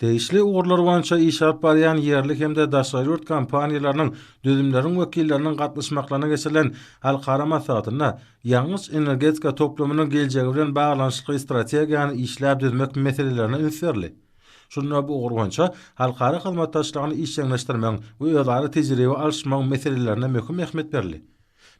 Degişli ugurlar boýunça iş alyp barýan ýerli hem-de daşary ýurt kompaniýalarynyň düzümleriň wekilleriniň gatnaşmaklaryna geçirilen halkara maslahatynda ýangyç-energetika toplumynyň geljegi bilen baglanyşykly strategiýany işläp düzmek meselelerine üns berildi. Şunda bu ugur boýunça halkara hyzmatdaşlygyny işjeňleşdirmegiň we özara tejribe alyşmagyň meselelerine möhüm ähmiýet berildi.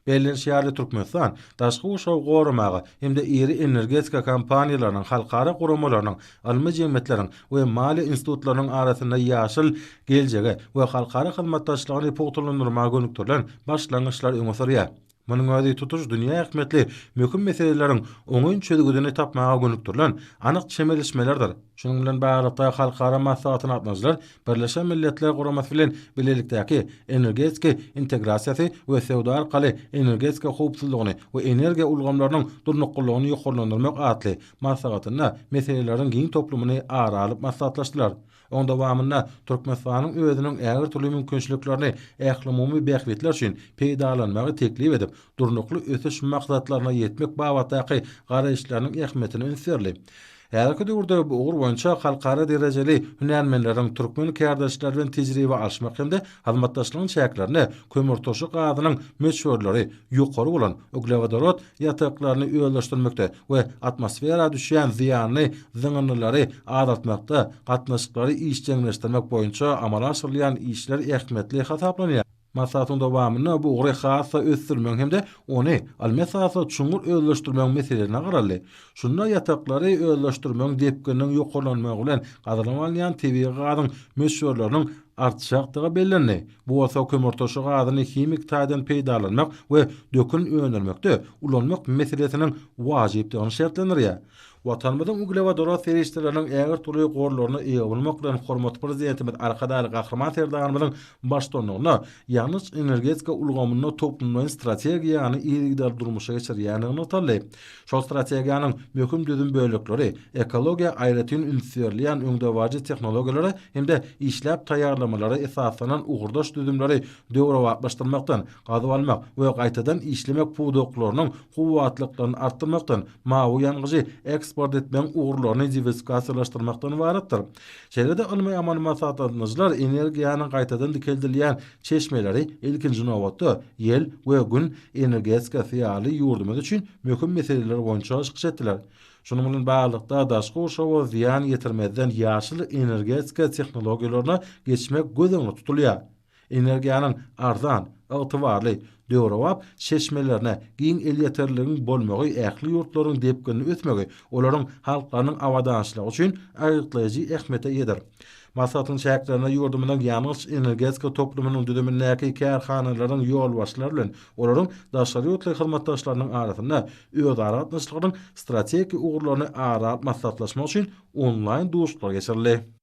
Bellenişi ýaly, Türkmenistan daşky gurşawy goramaga hem-de iri energetika kompaniýalarynyň, halkara guramalarynyň, ylmy jemgyýetleriň we maliýe institutlarynyň arasynda ýaşyl geljege we halkara hyzmatdaşlygyny pugtalandyrmaga gönükdirilen başlangyçlary öňe sürýär. Munuň özi tutuş dünýä ähmiýetli möhüm meseleleriň oňyn çözgüdini tapmaga gönükdirilen anyk çemeleşmelerdir. Şunuň bilen baglylykda, halkara maslahatyna gatnaşyjylar Birleşen Milletler Guramasy bilen bilelikdäki energetika integrasiýasy we söwda arkaly energetika howpsuzlygyny we energiýa ulgamlarynyň durnuklylygyny ýokarlandyrmak atly maslahatynda meseleleriň giň toplumyny ara alyp maslahatlaşdylar. Oň dowamynda Türkmenistanyň özüniň ägirt uly mümkinçiliklerini ählumumy bähbitler üçin peýdalanmagy teklip edip, Durnukly ösüş maksatlaryna ýetmek babatdaky garaýyşlarynyň ähmiýetine üns berildi. Häzirki döwürde bu ugur boýunça halkara derejeli hünärmenleriň türkmen kärdeşleri bilen tejribe alyşmak hem-de hyzmatdaşlygyň çäklerinde kömürturşy gazynyň möçberleri ýokary bolan uglewodorod ýataklaryny özleşdirmekde we atmosfera düşýän zyýanly zyňyndylary azaltmakda gatnaşyklary işjeňleşdirmek boýunça amala aşyrylýan işler ähmiýetli hasaplanýar. Maslahatyň dowamynda bu ugry has-da ösdürmegiň hem-de ony ylmy esasda çuňňur özleşdirmegiň meselelerine garaldy. Şunda ýataklary özleşdirmegiň depgininiň ýokarlanmagy bilen gazylyp alynýan tebigy gazyň möçberleriniň artjakdygy bellendi. Bu bolsa kömürturşy gazyny himiki taýdan peýdalanmak we dökün öndürmekde ulanmak meselesiniň wajypdygyny şertlendirýär. Watanymyzyň uglewodorod serişdeleriniň ägirt uly gorlaryna eýe bolmak bilen, hormatly Prezidentimiz Arkadagly Gahryman Serdarymyzyň baştutanlygynda ýangyç-energetika ulgamynda toplumlaýyn strategiýany yzygiderli durmuşa geçirýändigi nygtaldy. Şol strategiýanyň möhüm düzüm bölekleri ekologiýa aýratyn üns berilýän öňdebaryjy tehnologiýalara hem-de işläp taýýarlamalara esaslanan ugurdaş düzümleri döwrebaplaşdyrmakdan, gazyp almak we gaýtadan işlemek pudaklarynyň kuwwatlyklaryny artdyrmakdan, mawy ýangyjy eksport etmegiň ugurlaryny diwersifikasiýalaşdyrmakdan ybaratdyr. Şeýle-de ylmy-amaly maslahatlaşmalar energiýanyň gaýtadan dikeldilýän çeşmeleri, ilkinji nobatda, ýel we Gün energetikasy ýaly ýurdumyz üçin möhüm meseleler boýunça çykyş etdiler. Şunuň bilen baglylykda, daşky gurşawa zyýan ýetirmezden ýaşyl energetika tehnologiýalaryna geçmek göz öňünde tutulýar. Energiýanyň arzan, ygtybarly, döwrebap çeşmelerine giň elýeterliligiň bolmagy ähli ýurtlaryň depginli ösmegi, olaryň halklarynyň abadançylygy üçin aýgytlaýjy ähmiýete eýedir. Maslahatyň çäklerinde ýurdumyzyň ýangyç-energetika toplumynyň düzümindäki kärhanalaryň ýolbaşçylary bilen olaryň daşary ýurtly hyzmatdaşlarynyň arasynda özara gatnaşyklaryň strategik ugurlaryny ara alyp maslahatlaşmak üçin onlaýn duşuşyklar geçirildi.